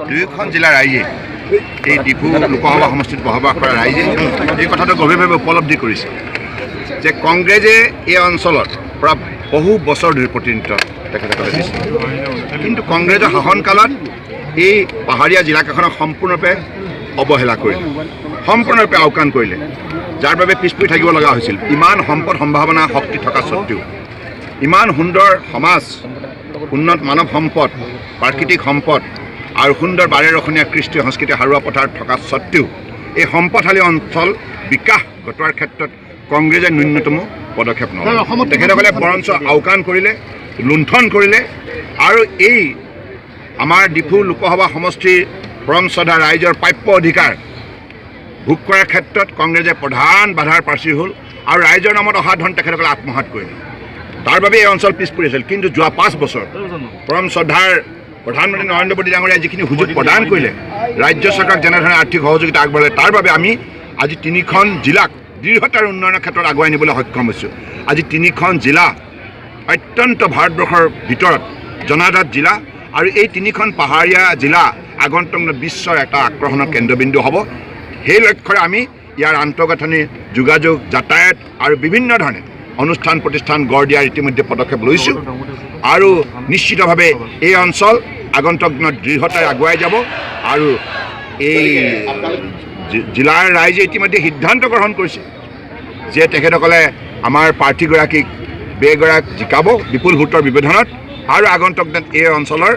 দুয়োখন জিলাৰ ৰাইজে, এই ডিফু লোকসভা সমষ্টিত বসবাস কৰা ৰাইজে এই কথাটো গভীৰভাৱে উপলব্ধি কৰিছে যে কংগ্ৰেছে এই অঞ্চলত পৰা বহু বছৰ ধৰি প্ৰতিনিধিত্ব তেখেতসকলে দিছে। কিন্তু কংগ্ৰেছৰ শাসনকালত এই পাহাৰীয়া জিলাকেইখনক সম্পূৰ্ণৰূপে অৱহেলা কৰিলে, সম্পূৰ্ণৰূপে আওকাণ কৰিলে, যাৰ বাবে পিছ পৰি থাকিব লগা হৈছিল। ইমান সম্পদ, সম্ভাৱনা, শক্তি থকা স্বত্তেও, ইমান সুন্দৰ সমাজ, উন্নত মানৱ সম্পদ, প্ৰাকৃতিক সম্পদ আৰু সুন্দৰ বাৰেৰহণীয়া কৃষ্টি সংস্কৃতি সাৰুৱা পথাৰ থকা স্বত্তেও এই সম্পদশালী অঞ্চল বিকাশ ঘটোৱাৰ ক্ষেত্ৰত কংগ্ৰেছে ন্যূনতম পদক্ষেপ নলয়। তেখেতসকলে বৰঞ্চ আওকাণ কৰিলে, লুণ্ঠন কৰিলে আৰু এই আমাৰ ডিফু লোকসভা সমষ্টিৰ পৰম শ্ৰদ্ধা ৰাইজৰ প্ৰাপ্য অধিকাৰ ভোগ কৰাৰ ক্ষেত্ৰত কংগ্ৰেছে প্ৰধান বাধাৰ প্ৰাচীৰ হ'ল আৰু ৰাইজৰ নামত অহা ধন তেখেতসকলে আত্মসাত কৰিলে। তাৰ বাবে এই অঞ্চল পিছ পৰি আছিল। কিন্তু যোৱা 5 বছৰ পৰম শ্ৰদ্ধাৰ প্ৰধানমন্ত্ৰী নৰেন্দ্ৰ মোদী ডাঙৰীয়াই যিখিনি সুযোগ প্ৰদান কৰিলে, ৰাজ্য চৰকাৰক যেনেধৰণে আৰ্থিক সহযোগিতা আগবঢ়ালে, তাৰ বাবে আমি আজি তিনিখন জিলাক দৃঢ়তাৰ উন্নয়নৰ ক্ষেত্ৰত আগুৱাই নিবলৈ সক্ষম হৈছোঁ। আজি তিনিখন জিলা অত্যন্ত ভাৰতবৰ্ষৰ ভিতৰত জনাজাত জিলা আৰু এই তিনিখন পাহাৰীয়া জিলা আগন্তুক দিনত বিশ্বৰ এটা আকৰ্ষণৰ কেন্দ্ৰবিন্দু হ'ব। সেই লক্ষ্যৰে আমি ইয়াৰ আন্তঃগাঁথনি, যোগাযোগ, যাতায়াত আৰু বিভিন্ন ধৰণে অনুষ্ঠান প্ৰতিষ্ঠান গঢ় দিয়াৰ ইতিমধ্যে পদক্ষেপ লৈছোঁ আৰু নিশ্চিতভাৱে এই অঞ্চল আগন্তুক দিনত দৃঢ়তাৰে আগুৱাই যাব। আৰু এই জিলাৰ ৰাইজে ইতিমধ্যে সিদ্ধান্ত গ্ৰহণ কৰিছে যে তেখেতসকলে আমাৰ প্ৰাৰ্থীগৰাকীক বেগৰাক জিকাব বিপুল ভোটৰ ব্যৱধানত আৰু আগন্তুক দিনত এই অঞ্চলৰ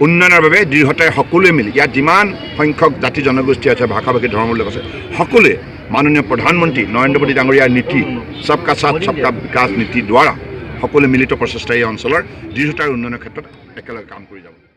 উন্নয়নৰ বাবে দৃঢ়তাৰে সকলোৱে মিলি, ইয়াত যিমান সংখ্যক জাতি জনগোষ্ঠী আছে, ভাষা ভাষী ধৰ্মৰ লোক আছে, সকলোৱে মাননীয় প্ৰধানমন্ত্ৰী নৰেন্দ্ৰ মোদী ডাঙৰীয়াৰ নীতি সবকা সাথ সবকা বিকাশ নীতিৰ দ্বাৰা সকলোৱে মিলিত প্ৰচেষ্টা এই অঞ্চলৰ দৃঢ়তাৰ উন্নয়নৰ ক্ষেত্ৰত একেলগে কাম কৰি যাব।